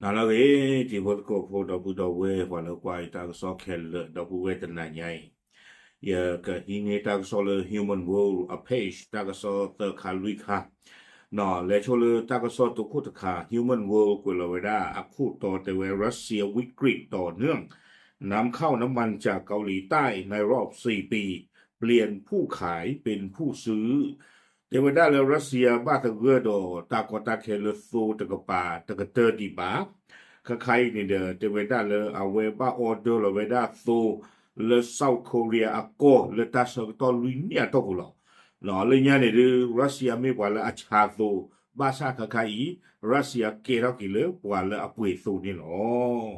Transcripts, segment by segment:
ဟါလၢအဂ့ၤ တံၤဖိသကိးဖိ ဒီပုၢ်ဒီဝဲၢ် ပှၤလၢကွၢ်ယတၢ်ကစီၣ်ခဲလၢာ် ဒီပုၢ်ဝဲၢ်တနၤညါအံၤ, ယကဟံးန့ၢ်တၢ်ကစီၣ်လၢ Human World အ page တၢ်ကစီၣ်သၢခါလွံၢ်ခါ, လဲၤဆိလၢတၢ်ကစီၣ်တခိၣ်တခါ Human World ကွဲးလီၤဝဲဒၣ်အခိၣ်တီတဲဝဲ รัสเซียวิกฤตต่อเนื่อง นำเข้าน้ำมันจากเกาหลีใต้ในรอบสี่ปี เปลี่ยนผู้ขายเป็นผู้ซื้อ တဲဝဲဒၣ်လၢ Russia ဘၣ်သဂၢၢ်ဒီးတၢ်ကီတၢ်ခဲလၢသိတကပၤတကတၢၢ်ဒံးဘၣ်. ခါခါအံၤန့ၣ်ဒီး တဲဝဲဒၣ်လၢအဝဲဘၣ် order လီၤဝဲဒၣ်သိလၢ South Korea အကီၢ်လၢတၢ်ဆၢကတီၢ်လွံၢ်နံၣ်အတီၢ်ပူၤလီၤ. လၢညါန့ၣ်ဒုး Russia မ့ၢ်ပှၤလၢအဆါသိ, ဘၣ်ဆၣ်ခါခါအံၤ Russia ကဲထီၣ်က့ၤလၢပှၤလၢအပှ့ၤသိန့ၣ်လီၤ.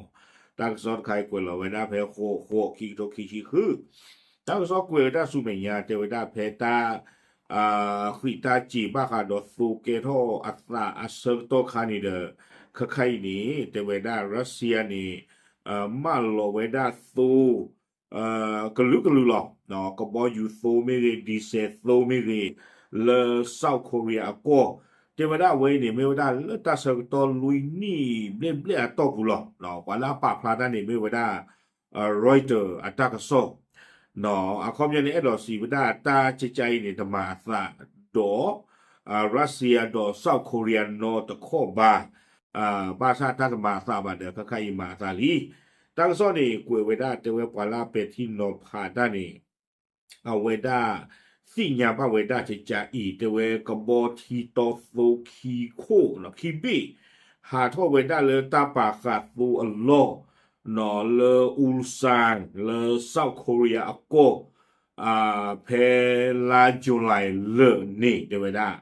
တၢ်ကစီၣ်တခါအံၤကွဲးလီၤဝဲဒၣ်ဖဲ ဃိးဃိးခံကထိခံဆံဃု တၢ်ကစီၣ်ကွဲးဝဲဒၣ်ဆူမဲာ်ညါ တဲဝဲဒၣ်ဖဲတၢ် ဃံးတၢ်စ့ၤဘၣ်ဃးဒီးသိကဲထီၣ်အသးအဆၢကတီၢ်ခါန့ၣ်ဒီး ခါခါအံၤန့ၣ် တဲဝဲဒၣ် Russia န့ၣ် မၢလီၤဝဲဒၣ်သိ ကလုာ်ကလုာ်လီၤ. ကဘီယူၤသိမ့ၢ်ဂ့ၤ, ဒံၣ်စဲးသိမ့ၢ်ဂ့ၤ, လၢ South Korea အကီၢ်, တဲဝဲဒၣ်အဝဲအံၤန့ၣ် မ့ၢ်ဝဲဒၣ်လၢတၢ်ဆၢကတီၢ်လွံၢ်နံၣ်ဘျဲၣ်ဘျဲၣ်အတီၢ်ပူၤလီၤ. ပှၤလၢအပာ်ဖျါတၢ်န့ၣ်မ့ၢ်ဝဲဒၣ် Reuters အတၢ်ကစီၣ် အခီပညီန့ၣ် အဲၣ်ဒိးစံးဝဲဒၣ်တၢ်ကကါအံၤန့ၣ် တမၤအသးဒီး Russia ဒီး South Korea နီတခီၣ်ဘၣ်. ဘၣ်ဆၣ်တၢ်တမၤအသးဘၣ်ဒီး ခါခါအံၤမၤအသးလံ. တၢ်ကစီၣ်န့ၣ် ကွဲးဝဲဒၣ်တဲဝဲပှၤလၢအပဲာ်ထံနီၤဖးတၢ်န့ၣ် အဝဲဒၣ်သ့ၣ်ညါဘၣ်ဝဲဒၣ်ကကါအံၤ တဲဝဲကဘီထံတီသိခံခိၣ် ခံဘ့ၣ် ဟးထီၣ်ဝဲဒၣ်လၢတၢ်ပာ်ဃာ်သိအလီၢ် လၢ Ulsan လၢ South Korea အကီၢ် ဖဲလါ July လၢာ်န့ၣ် တဲဝဲဒၣ်,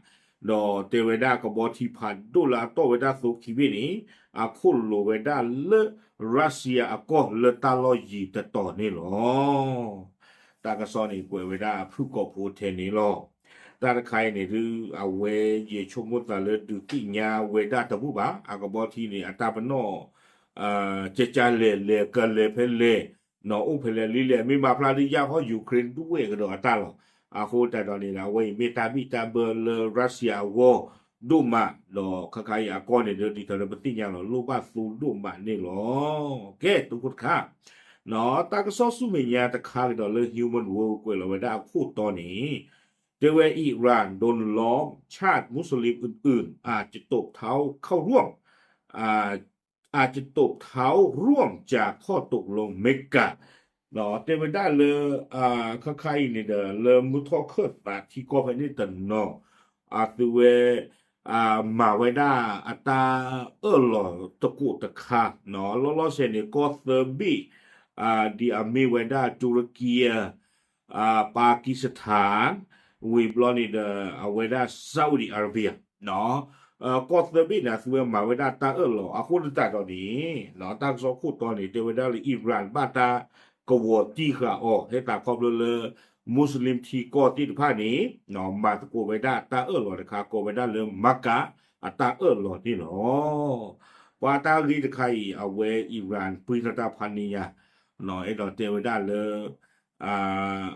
ဒီးတဲဝဲဒၣ်ကဘီထံဖးဒိၣ်လၢအတီၢ်ဝဲဒၣ်သိခံဘ့ၣ်န့ၣ် အခိၣ်လိာ်ဝဲဒၣ်လၢ Russia အကီၢ်လၢတၢ်လီၢ်ယံၤတတီၤန့ၣ်လီၤ. တၢ်ကစီၣ်န့ၣ်ကွဲးဝဲဒၣ်ဖုၣ်ကိာ်ဖိထဲန့ၣ်လီၤ. တၢ်တခါအံၤန့ၣ်ဒုး အဝဲယဆိကမိၣ်သးလၢဒုးသ့ၣ်ညါဝဲဒၣ်တဘူၣ်ဘၣ် အကဘီထံန့ၣ် အတၢ်ပနီၣ် ကကါလဲၤလဲၤကလဲၤဖဲလဲၣ် အိၣ်ဖဲလဲၣ်လံလဲၣ် မ့ၢ်မၤဖျါဒုးယၢ်ဟီၣ် Ukraine ဒွဲၣ်ကဒီးအတၢ်လီၤ. အဃိသတးဒီးန့ၣ်ဒီး အဝဲအံၤမ့ၢ်တၢ်ဘံၣ်တၢ်ဘၢလၢ Russia အဂီၢ်ဒိၣ်မး ဒီးခါခါအံၤအကီၢ်န့ၣ်ဒီး ဒ်သိးလၢပသ့ၣ်ညါလီၤ လိၣ်ဘၣ်သိဒိၣ်မးန့ၣ်လီၤ. ကဲ တခိၣ်တခါ တၢ်ကစီၣ်ဆူမဲာ်ညါတခါကဒီးလၢ Human World ကွဲးလီၤဝဲဒၣ်အခိၣ်တီန့ၣ် တဲဝဲ Iran drone loss charge Muslim อื่นๆ อาจจะตบเท้าเข้าร่วม อาจจะตบเท้าร่วมจากข้อตกลงเมกะ တဲဝဲဒၣ်လၢ ခါခါအံၤန့ၣ်ဒီး လၢမုၢ်ထီၣ်ခၢၣ်သးထံကီၢ်ဖဲန့ၣ်တနီၤ အသုဝဲ မၤဝဲဒၣ်အတၢ်အၢၣ်လီၤတကိးတခါ လီၤလီၤဆဲးန့ၣ် ကီၢ်သၢဘ့ၣ် ဒ်အမ့ၢ်ဝဲဒၣ် တူရကံ Pakistan ဝံၤဘျီန့ၣ်ဒီး အဝဲဒၣ် Saudi Arabia ကီၢ်သၢဘ့ၣ်န့ၣ် အသုဝဲမၤဝဲဒၣ်တၢ်အၢၣ်လီၤ အဃိသတးဒီးန့ၣ် တၢ်ကစီၣ်ခိၣ်တီန့ၣ် တဲဝဲဒၣ်လၢ Iran ဘၣ်တၢ်ကဝီၤတံၢ်ဃာ်အီၤ ဟဲသးခီဖျိလၢ Muslim ထံကီၢ်သ့ၣ်တဖၣ်န့ၣ် မၤသကိးဝဲဒၣ်တၢ်အၢၣ်လီၤတခါ ကိးဝဲဒၣ်လၢ Mecca အတၢ်အၢၣ်လီၤန့ၣ်လီၤ. ပှၤတၢ်ဂ့ၢ်တခါအံၤ အဝဲ Iran ပှ့ၤထီၣ်တၢ်ဖးန့ၢ်ညါ အဲၣ်ဒိးတဲဝဲဒၣ်လၢ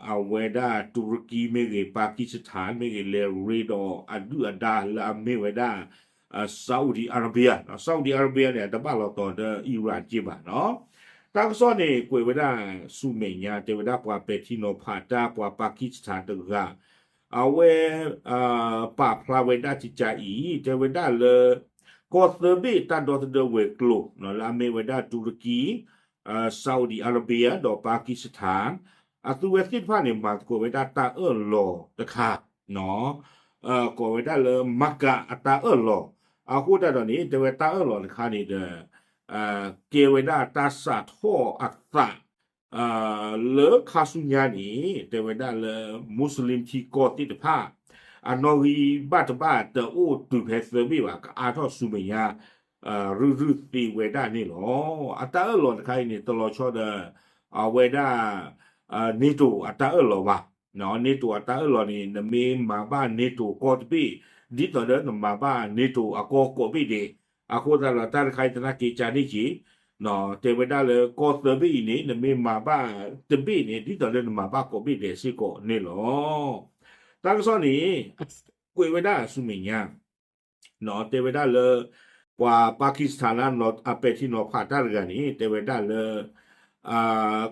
အဝဲဒၣ်တူရကံမ့ၢ်ဂ့ၤ Pakistan မ့ၢ်ဂ့ၤ လဲၤရ့ဒီးအဒုၣ်အဒါလၢအမ့ၢ်ဝဲဒၣ် Saudi Arabia, Saudi Arabia န့ၣ် အတဘၣ်လီၤတီၤဒီး Iran က့ဘၣ်နီၤ. တၢ်ကစီၣ်န့ၣ် ကွဲးဝဲဒၣ်ဆူမဲာ်ညါ တဲဝဲဒၣ်ပှၤပဲာ်ထံနီၤဖးတၢ် ပှၤ Pakistan တဂၤ အဝဲ ပာ်ဖျါဝဲဒၣ်ကကါအံၤ တဲဝဲဒၣ်လၢ ကီၢ်သၢဘ့ၣ်တၢ်ဒီသဒၢဝဲၤကျိၤ လၢအမ့ၢ်ဝဲဒၣ်တူရကံ Saudi Arabia ဒီး Pakistan အသုဝဲသ့ၣ်တဖၣ်န့ၣ် မၤသကိးဝဲဒၣ်တၢ်အၢၣ်လီၤတခါ ကိးဝဲဒၣ်လၢ Mecca အတၢ်အၢၣ်လီၤ. အဃိသတးဒီးန့ၣ် တဲဝဲတၢ်အၢၣ်လီၤတခါန့ၣ်ဒီး ကဲဝဲဒၣ်တၢ်စးထီၣ်အသး လၢခါဆူညါန့ၣ် တဲဝဲဒၣ်လၢ Muslim ထံကီၢ်သ့ၣ်တဖၣ် အနီၣ်ဂံၢ်ဘၣ်တဘၣ်တအိၣ်တုၤဖဲသၢဘ့ၣ်ဘၣ် ကအါထီၣ်ဆူမဲာ်ညါ ရုၢ်ရုၢ်သ့ဝဲဒၣ်န့ၣ်လီၤ. အတၢ်အၢၣ်လီၤတခါအံၤန့ၣ် တလီၤဆီဒီး အဝဲဒၣ် NATO အတၢ်အၢၣ်လီၤဘၣ်. NATO အတၢ်အၢၣ်လီၤန့ၣ် နမ့ၢ်မၤဘၣ် NATO ကီၢ်တဘ့ၣ် ဒ်သိးလၢနမၤဘၣ် NATO အကီၢ်ကိးဘ့ၣ်ဒဲး အဃိသတးဒီး တၢ်တခါအံၤတနာ်က့ၤကန့ၣ်က့ၤ တဲဝဲဒၣ်လၢကီၢ်သၢဘ့ၣ်အံၤန့ၣ် နမ့ၢ်မၤဘၣ်တဘ့ၣ်န့ၣ် ဒ်သိးလၢနမၤဘၣ်ကိးဘ့ၣ်ဒဲးစ့ၢ်ကီးန့ၣ်လီၤ. တၢ်ကစီၣ်န့ၣ် ကွဲးဝဲဒၣ်ဆူမဲာ်ညါ တဲဝဲဒၣ်လၢ ပှၤ Pakistan လၢအပဲာ်ထံနီၤဖးတၢ်တဂၤန့ၣ် တဲဝဲဒၣ်လၢ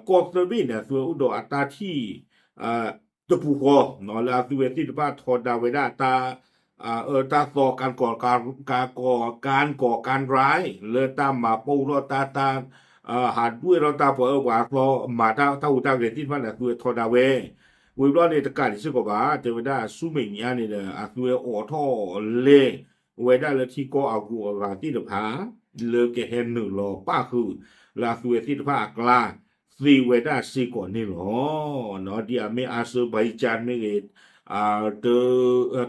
ကီၢ်သဘ့ၣ်န့ၣ် အသုဝဲအိၣ်ဒီးအတၢ်ထံၣ် တပူၤဃီ လၢအသုဝဲသ့ၣ်တဖၣ်ထီဒါဝဲဒၣ်တၢ် အၢတၢ်သီ ကၣ်ကီၣ် ကၣ်ကီၣ် ကၣ်ကီၣ် ကၣ်ရၢၣ် လၢတၢ်မၤပိၢ်ထီၣ်တၢ် တၢ် ဟးဒွဲၣ်ထီၣ်တၢ်ပှၤအၢပှၤသီ မၤတၢ်တၢ်ဟူးတၢ်ဂဲၤသ့ၣ်တဖၣ်န့ၣ် အသုဝဲထီဒါဝဲ ဝံၤဘျီန့ၣ် တကးဒံးစ့ၢ်ကီးဘၣ် တဲဝဲဒၣ်ဆူမဲာ်ညါန့ၣ်ဒီး အသုဝဲအိးထီၣ်လဲၢ် ဝဲဒၣ်လၢထံကီၢ်အဂုၤအဂၤသ့ၣ်တဖၣ် လၢကဟဲနုာ်လီၤပၣ်ဃုာ် လၢအသုဝဲသ့ၣ်တဖၣ်အကျါ သ့ဝဲဒၣ်စ့ၢ်ကီးန့ၣ်လီၤ. ဒ်အမ့ၢ် Azerbaijan မ့ၢ်ဂ့ၤ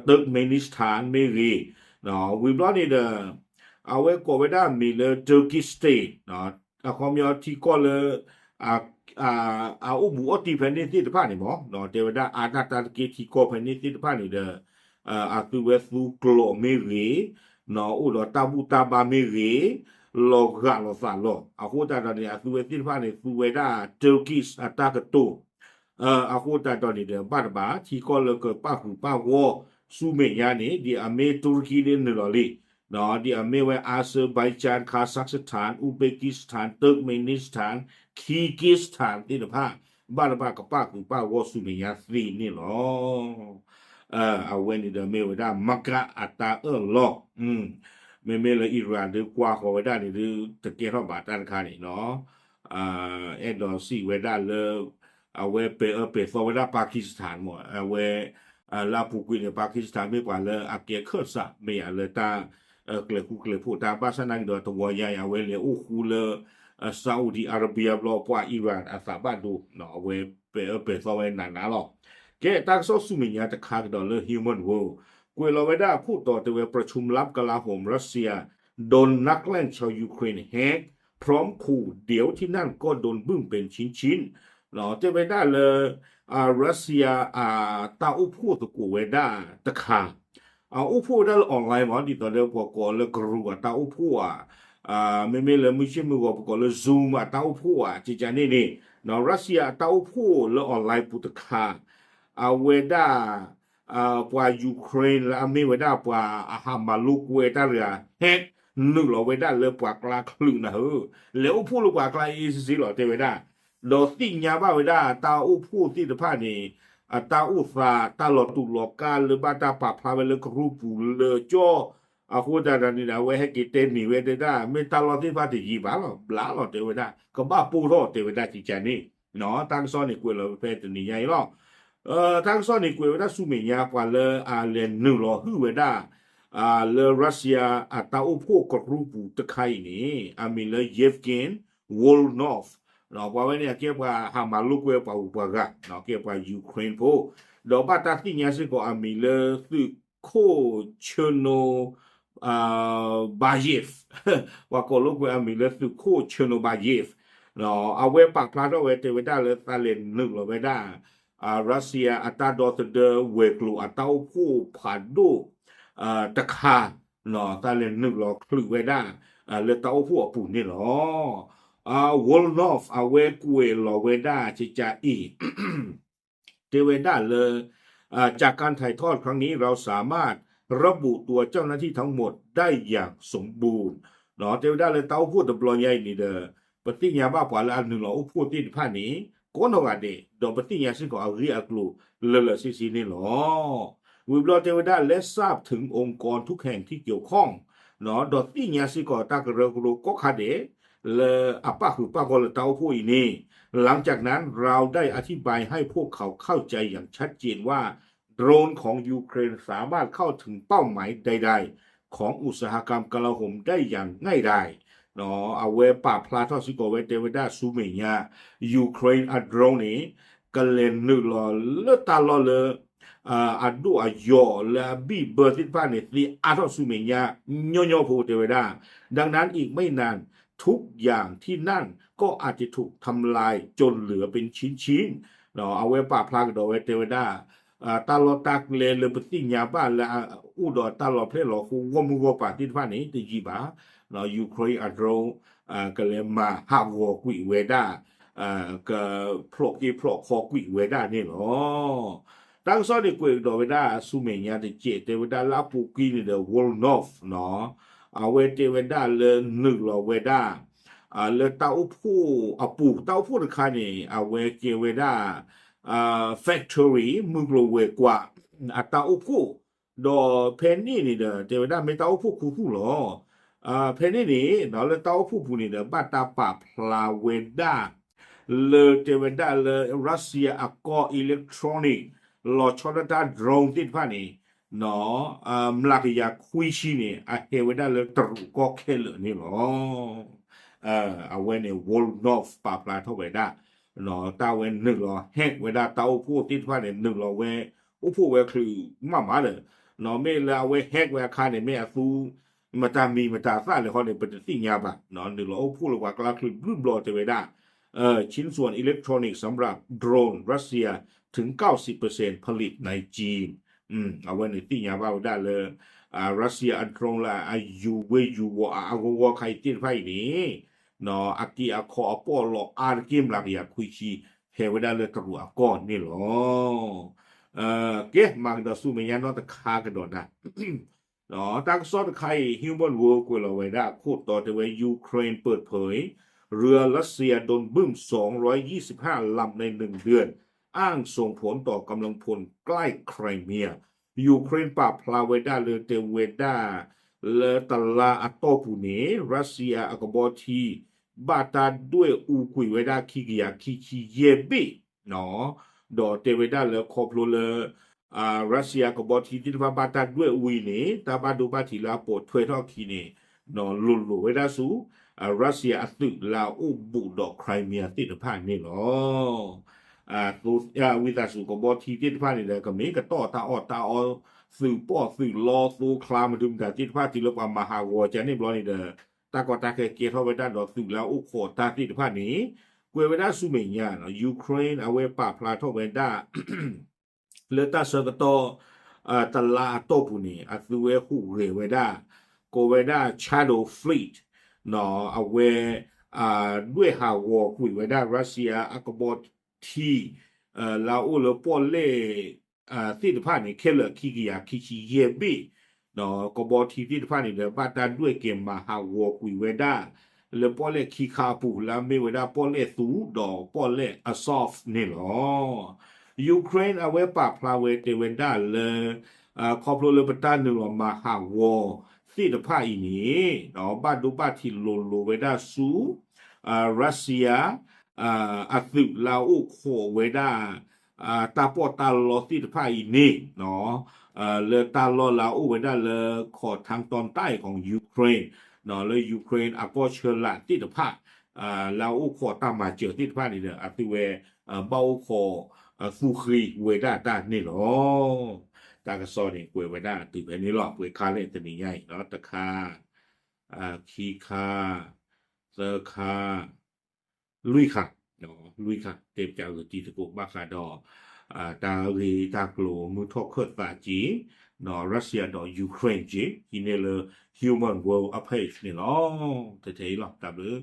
Turkmenistan မ့ၢ်ဂ့ၤ ဝံၤဘျီန့ၣ်ဒီး အဝဲကိးဝဲဒၣ်အမံၤလၢ Turkish state အခီပညီထံကီၢ်လၢ အအိၣ်ဘူးအီၣ်တ့ၢ်ဖဲန့ၣ်သ့ၣ်တဖၣ်န့ၣ်မ့ၢ် တဲဝဲဒၣ်အါဒၣ်တၢ်တက့ၢ်ထံကီၢ်ဖဲန့ၣ်သ့ၣ်တဖၣ်န့ၣ်ဒီး အသုဝဲသူကျိးမ့ၢ်ဂ့ၤ အိၣ်ဒီးတၢ်ဘူၣ်တၢ်ဘါမ့ၢ်ဂ့ၤ လီၤဂာ်လိာ်သးလီၤ. အဃိသတးဒီးန့ၣ် အသုဝဲသ့ၣ်တဖၣ်န့ၣ် သူဝဲဒၣ် Turkish အတၢ်ကတိၤ အဃိသတးဒီးန့ၣ်ဒီး ဘၣ်တဘၣ် ထံကီၢ်လၢကပၣ်ဃုာ်ပၣ်ဂီၢ်ဆူမဲာ်ညါန့ၣ် ဒ်အမ့ၢ် Turkey ဒ်နုာ်လီၤလံ ဒ်အမ့ၢ်ဝဲ Azerbaijan, Kazakhstan, Uzbekistan, Turkmenistan, Kyrgyzstan သ့ၣ်တဖၣ် ဘၣ်တဘၣ်ကပၣ်ဃုာ်ပၣ်ဂီၢ်ဆူမဲာ်ညါသ့န့ၣ်လီၤ. အဝဲန့ၣ်ဒီးမ့ၢ်ဝဲဒၣ် မက အတၢ်အၢၣ်လီၤ မ့မ့ၢ်လၢ Iran ဒုးကွၢ်ဃီၤဝဲဒၣ်န့ၣ်ဒုး တကဲထီၣ်ဘၣ်တၢ်တခါန့ၣ်လီၤ. အဲၣ်ဒိးစံးဝဲဒၣ်လၢ အဝဲပဲာ်အၢပဲာ်သီဝဲဒၣ် Pakistan မ့ၢ် အဝဲ လၢအပူၤကွံာ်န့ၣ် Pakistan မ့ၢ်ပှၤလၢအကဲခၢၣ်စး မ့ၢ်ယၤလၢတၢ် ကျဲၤဃူကျဲၤဖိးတၢ် ဘၣ်ဆၣ်နာ်က့ဒီးတဝီညါအံၤ အဝဲလဲၤအိၣ်ဃူလၢ Saudi Arabia ဘျီ ပှၤ Iran အသးဘၣ်ဒိ အဝဲပဲာ်အၢပဲာ်သီဝဲနးနးလီၤ. ကဲ တၢ်ကစီၣ်ဆူမဲာ်ညါတခါကဒီးလၢ Human World ကွဲးလီၤဝဲဒၣ်အခိၣ်တီတဲဝဲ ประชุมลับกลาโหมรัสเซีย โดนนักแล่นชาวยูเครนแฮก พร้อมขู่เดี๋ยวที่นั่นก็โดนบึ้มเป็นชิ้นๆ တဲဝဲဒၣ်လၢ Russia အတၢ်အိၣ်ဖှိၣ်သကိးဝဲဒၣ်တခါ အအိၣ်ဖှိၣ်ဝဲဒၣ်လၢ online မ့ၢ် ဒ်သိးလၢပှၤကိးလၢ group အတၢ်အိၣ်ဖှိၣ်ဧါ မ့မ့ၢ်လၢမုၢ်ဆ့ၣ်မုၢ်ဂီၤ ပကိးလၢ Zoom အတၢ်အိၣ်ဖှိၣ်ဧါ ကကန့ၣ်န့ၣ် Russia အတၢ်အိၣ်ဖှိၣ်လၢ online ပူၤတခါ အဝဲဒၣ် ပှၤ Ukraine လၢအမ့ၢ်ဝဲဒၣ်ပှၤအဟးမၤလိာ်ကွဲတၢ်တဂၤ hack နုာ်လီၤဝဲဒၣ်လၢပှၤကျါချုးနၤဧၢ, လဲၤအိၣ်ဖှိၣ်လၢပှၤကျါ easy လီၤ တဲဝဲဒၣ်, ဒီးသ့ၣ်ညါဘၣ်ဝဲဒၣ်တၢ်အိၣ်ဖှိၣ်သ့ၣ်တဖၣ်န့ၣ် အတၢ်အိၣ်သး တၢ်လီၤတူာ်လီၤကာ်လၢဘၣ်တၢ်ပာ်ဖျါဝဲလၢကရူၢ်ပူၤလၢကၠီ, အဃိသတးဒီးန့ၣ်ဒီး အဝဲဟဲက့ၤတဲန့ၢ်ဝဲတဲဒၣ် မ့ၢ်တၢ်လီၢ်သ့ၣ်တဖၣ်တယံာ်ဘၣ်လီၤ ဘျါလီၤ တဲဝဲဒၣ် ကဘၣ်ပိၢ်ထီၣ်တဲဝဲဒၣ်ကကန့ၣ်, တၢ်ကစီၣ်န့ၣ်ကွဲးလီၤဖဲတနံၤညါအံၤလီၤ. တၢ်ကစီၣ်န့ၣ်ကွဲးဝဲဒၣ်ဆူမဲာ်ညါ ပှၤလၢအလဲၤနုာ်လီၤဟုၣ်ဝဲဒၣ် လၢ Russia အတၢ်အိၣ်ဖှိၣ်ကရူၢ်ပူၤတခါအံၤန့ၣ် အမံၤလၢ Yevgeny Volnov, ပှၤဝဲန့ၣ်အကဲပှၤဟးမၤလိာ်ကွဲပှၤဂုၤပှၤဂၤ ကဲပှၤ Ukraine ဖိ, ဒီးဘၣ်တၢ်သ့ၣ်ညါစ့ၢ်ကီးအမံၤလၢသုးခိၣ် Chernobayev, ပှၤကိးလိာ်ကွဲအမံၤလၢသုးခိၣ် Chernobayev, အဝဲပာ်ဖျါထီၣ်ဝဲတဲဝဲဒၣ်လၢသးလဲၤနုာ်လီၤဝဲဒၣ် Russia အတၢ်ဒီသဒၢဝဲၤကျိၤအတၢ်အိၣ်ဖှိၣ်ဖးဒိၣ်တခါ, သးလဲၤနုာ်လီၤချုးဝဲဒၣ် လၢတၢ်အိၣ်ဖှိၣ်အပူၤန့ၣ်လီၤ. Volnov အဝဲကွဲးလီၤဝဲဒၣ်ကကအံၤ တဲဝဲဒၣ်လၢ จากการถ่ายทอดครั้งนี้เราสามารถระบุตัวเจ้าหน้าที่ทั้งหมดได้อย่างสมบูรณ์ တဲဝဲဒၣ်လၢတၢ်အိၣ်ဖှိၣ်တဘျီညါအံၤန့ၣ်ဒီး ပသ့ၣ်ညါဘၣ်ပှၤလၢအနုာ်လီၤအိၣ်ဖှိၣ်သ့ၣ်တဖၣ်န့ၣ် ကိးနီၢ်ဂၤဒဲး ဒီးပသ့ၣ်ညါစ့ၢ်ကီးအဂ့ၢ်အကျိၤလၢာ်လၢာ်ဆ့ဆ့န့ၣ်လီၤ. ဝံၤဘျီတဲဝဲဒၣ် และทราบถึงองค์กรทุกแห่งที่เกี่ยวข้อง ဒီးသ့ၣ်ညါစ့ၢ်ကီးတၢ်ကရၢကရိကိးခါဒဲး လၢအပၣ်ဃုာ်ပၣ်ဂီၢ်လၢတၢ်အိၣ်ဖှိၣ်အံၤန့ၣ်, หลังจากนั้นเราได้อธิบายให้พวกเขาเข้าใจอย่างชัดเจนว่า โดรนของยูเครนสามารถเข้าถึงเป้าหมายใดๆของอุตสาหกรรมกลาโหมได้อย่างง่ายดาย အဝဲပာ်ဖျါထီၣ်စ့ၢ်ကီးဝဲတဲဝဲဒၣ်ဆူမဲာ်ညါ Ukraine အ drone န့ၣ် ကလဲၤနုာ်လီၤလၢတၢ်လီၢ်လၢ အဒိၣ်အယိာ်လၢအဘံၣ်ဘၢသ့ၣ်တဖၣ်န့ၣ် သ့အါထီၣ်ဆူမဲာ်ညါ ညီညီဖိတဲဝဲဒၣ်, ดังนั้นอีกไม่นานทุกอย่างที่นั่นก็อาจจะถูกทำลายจนเหลือเป็นชิ้นๆ အဝဲပာ်ဖျါကဒီးဝဲတဲဝဲဒၣ် တၢ်လီၢ်တၢ်ကျဲလၢပသ့ၣ်ညါဘၣ်လၢအအိၣ်ဒီးတၢ်လီၤဖျဲၣ်လီၤဃိဂီၢ်မုၢ်ဂီၢ်ပၤသ့ၣ်တဖၣ်န့ၣ် တယံာ်ဘၣ်, Ukraine အ drone ကလဲၤမၤဟးဂီၤကွံာ်ဝဲဒၣ် ကဖျိးက့ဖျိးခီကွံာ်ဝဲဒၣ်န့ၣ်လီၤ. တၢ်ကစီၣ်န့ၣ်ကွဲးကဒီးဝဲဒၣ်ဆူမဲာ်ညါတကဲး တဲဝဲဒၣ်လၢအပူၤကွံာ်န့ၣ်ဒီး Volnov နီၤ အဝဲတဲဝဲဒၣ်လၢနုာ်လီၤဝဲဒၣ် လၢတၢ်အိၣ်ဖှိၣ်အပူၤ, တၢ်အိၣ်ဖှိၣ်တခါန့ၣ် အဝဲကဲဝဲဒၣ် factory မုၢ်ကျိၤဝဲၤကွာ် အတၢ်အိၣ်ဖှိၣ်, ဒီးဖဲန့ၣ်န့ၣ်ဒီး တဲဝဲဒၣ်မ့ၢ်တၢ်အိၣ်ဖှိၣ်ခူသူၣ်လီၤ. ဖဲန့ၣ်န့ၣ် လၢတၢ်အိၣ်ဖှိၣ်ပူၤန့ၣ်ဒီး ဘၣ်တၢ်ပာ်ဖျါဝဲဒၣ် လၢတဲဝဲဒၣ်လၢ Russia အကီၢ် electronic လီၤဆီဒၣ်တၢ် drone သ့ၣ်တဖၣ်န့ၣ် မျးကယၤခွံဆံန့ၣ် အဟဲဝဲဒၣ်လၢတရူးကီၢ်ခဲလၢာ်န့ၣ်လီၤ. အဝဲန့ၣ် Volnov ပာ်ဖျါထီၣ်ဝဲဒၣ် တၢ်ဝဲနုာ်လီၤ hack ဝဲဒၣ်တၢ်အိၣ်ဖှိၣ်သ့ၣ်တဖၣ်န့ၣ် နုာ်လီၤဝဲ အိၣ်ဖှိၣ်ဝဲချုးမးမးဒီး မ့ၢ်လၢအဝဲ hack ဝဲအခါန့ၣ် မ့ၢ်အသူ မတၤမံၤမတၤသၣ်လဲၣ်ဃီန့ၣ် ပတသ့ၣ်ညါဘၣ်, နုာ်လီၤအိၣ်ဖှိၣ်လၢပှၤကျါချုးဘျုးဘျီတဲဝဲဒၣ် ชิ้นส่วนอิเล็กทรอนิกส์สำหรับโดรนรัสเซียถึงเก้าสิบเปอร์เซ็นต์ผลิตในจีน အဝဲန့ၣ်သ့ၣ်ညါဘၣ်ဝဲဒၣ်လၢ Russia အ drone လၢအယူၤဝ့ၢ်ယူၤဝီၤအါအါဂီၢ်ဂီၢ်ခါအံၤသ့ၣ်တဖၣ်အံၤန့ၣ် အက့ၢ်အခီအပီၣ်လီၤအါတက့ၢ် မျးကယၤခွံဆံ ဟဲဝဲဒၣ်လၢတရူးအကီၢ်န့ၣ်လီၤ. ကဲ မၤကဒီးဆူမဲာ်ညါနီတခါကဒီးနၤ တၢ်ကစီၣ်တခါအံၤ Human World ကွဲးလီၤဝဲဒၣ်အခိၣ်တီတဲဝဲ Ukraine เปิดเผย เรือรัสเซียโดนบึ้มสองร้อยยี่สิบห้าลำในหนึ่งเดือน อ้างส่งผลต่อกำลังพลใกล้ไครเมีย Ukraine ပာ်ဖျါဝဲဒၣ်လၢတဲဝဲဒၣ် လၢတလါအတီၢ်ပူၤန့ၣ် Russia အကဘီထံ ဘၣ်တၢ်ဒွဲၣ်အူကွံာ်ဝဲဒၣ်ခံကယၤခံဆံယဲၢ်ဘ့ၣ် ဒီးတဲဝဲဒၣ်လၢခီဖျိလၢ Russia ကဘီထံသ့ၣ်တဖၣ်ဘၣ်တၢ်ဒွဲၣ်အူအံၤန့ၣ် တၢ်ဘၣ်ဒိဘၣ်ထံးလၢအပိာ်ထွဲထီၣ်အခံန့ၣ် လိၤလိၤဝဲဒၣ်ဆူ Russia အသုးလၢအအိၣ်ဘူးဒီး Crimea သ့ၣ်တဖၣ်န့ၣ်လီၤ. ဝံသးစူၤကဘီထံသ့ၣ်တဖၣ်န့ၣ်ဒီး ကမ့ၢ်ကတီၢ်တၢ်အီၣ်တၢ်အီ သုးပီၣ်သုးလီ သိချါ မဒုမတၤသ့ၣ်တဖၣ် တုၤလၢပှၤမၤဟးဂီၤကန့ၣ်ဘျီန့ၣ်ဒီး တၢ်ကီတၢ်ခဲကဲထီၣ်ဝဲဒၣ်ဒီးသုးလၢအအိၣ်ခိးတၢ်သ့ၣ်တဖၣ်န့ၣ် ကွဲးဝဲဒၣ်ဆူမဲာ်ညါ Ukraine အဝဲပာ်ဖျါထီၣ်ဝဲဒၣ် လၢတၢ်ဆၢကတီၢ် တလါအတီၢ်ပူၤန့ၣ် အသုဝဲဟူးဂဲၤဝဲဒၣ် ကိးဝဲဒၣ် Shadow Fleet အဝဲ ဒွဲၣ်ဟးဂီၤကွံာ်ဝဲဒၣ် Russia အကဘီထံ လၢအအိၣ်လၢပီၣ်လဲၣ် သ့ၣ်တဖၣ်န့ၣ် ခဲလၢာ်ခံကယၤခံဆံယဲၢ်ဘ့ၣ် ကဘီထံသ့ၣ်တဖၣ်န့ၣ်ဒီး ဘၣ်တၢ်ဒွဲၣ်က့ၤမၤဟးဂီၤကွံာ်ဝဲဒၣ် လၢပီၣ်လဲၣ်ခံခါအပူၤ လၢအမ့ၢ်ဝဲဒၣ်ပီၣ်လဲၣ်သူဒီးပီၣ်လဲၣ် Azov န့ၣ်လီၤ. Ukraine အဝဲပာ်ဖျါဝဲတဲဝဲဒၣ်လၢ ခီဖျိလၢပတၢ်နုာ်လီၤမၤဟးဂီၤသ့ၣ်တဖၣ်အံၤန့ၣ် ဘၣ်ဒိဘၣ်ထံးလိၤလိၤဝဲဒၣ်ဆူ Russia အသုးလၢအအိၣ်ခိးဝဲဒၣ် တၢ်ပီးတၢ်လီသ့ၣ်တဖၣ်အံၤန့ၣ် လၢတၢ်လီၢ်လၢအအိၣ်ဝဲဒၣ်လၢ ခီၣ်ထၢၣ်တီၣ်တၢ်အံၤ ကီၢ် Ukraine လၢ Ukraine အကီၢ်ဆၢလာ်သ့ၣ်တဖၣ် လၢအအိၣ်ခိးတၢ်မၤစၢၤသ့ၣ်တဖၣ်န့ၣ်ဒီး အသုဝဲ ဘၣ်အိၣ်ခိး သူဃ့ဝဲဒၣ်တၢ်န့ၣ်လီၤ. တၢ်ကစီၣ်န့ၣ် ကွဲးဝဲဒၣ်တုၤဖဲန့ၣ်လီၤ. ပှဲၤခါလဲၣ်တနံၤညါအံၤ တခါ ခံခါ သၢခါ လွံၢ်ခါ လွံၢ်ခါ တဲပၠးဂုာ်တံၤသကိးဘၣ်ဃးဒီး တၢ်ဂ့ၢ်တၢ်ကျိၤမုၢ်ထီၣ်ခၢၣ်သးက့ၤ Russia ဒီး Ukraine က့ၤ ဟံးန့ၢ်လၢ Human World အ page န့ၣ်လီၤ. ထဲထဲအံၤလီၤ တၢ်ဘျုး